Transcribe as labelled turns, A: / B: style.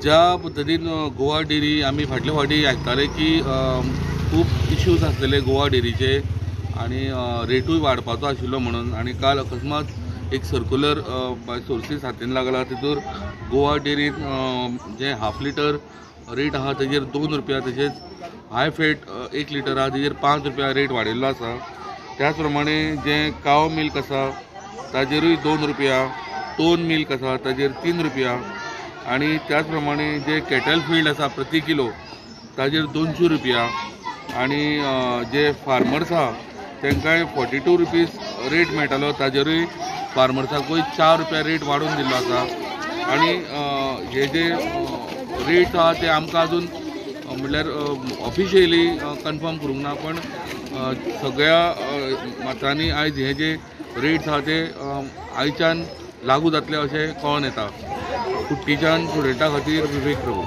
A: ज्या पद्दतीन गोवा डेअरी आमी फाटले फावटी आयकताले की खूब इश्यूज आसलेले गोवा डेअरीचे आनी रेटूय वाडपाचो आशिल्लो म्हणून, आनी काल अकस्मात एक सर्कुलर बाय सोर्सीस हातीन लागला, तितूर गोवा डेअरीन जे हाफ लिटर रेट आहा तेजेर 2 रुपया, तशेंच हाय फॅट 1 लिटर आहा तेजेर 5 रुपया रेट वाडयल्लो आसा. त्याच प्रमाणे जे काव मिल्क आसा ताजेरूय 2 रुपया, टोन मिल्क आसा ताजेर 3 रुपया, आनी त्याच प्रमाणे जे कॅटल फीड आसा प्रति किलो ताजेर 200 रुपया, आनी जे फार्मर्स आहा तांकांय 42 रुपीज रेट मेळटालो ताजेरूय फार्मर्साकूय 4 रुपया रेट वाडोवन दिल्लो आसा. आनी हे जे रेट आहा ते आमकां अजून म्हणल्यार ऑफिशियली कन्फर्म करूंक ना, पण सगळ्या मात्रांनी आयज हे जे रेट्स आहा ते आयच्यान लागू जातले अशें कळोन येता. कुट्टीच्यान स्टुडंटा खातीर विवेक प्रभू.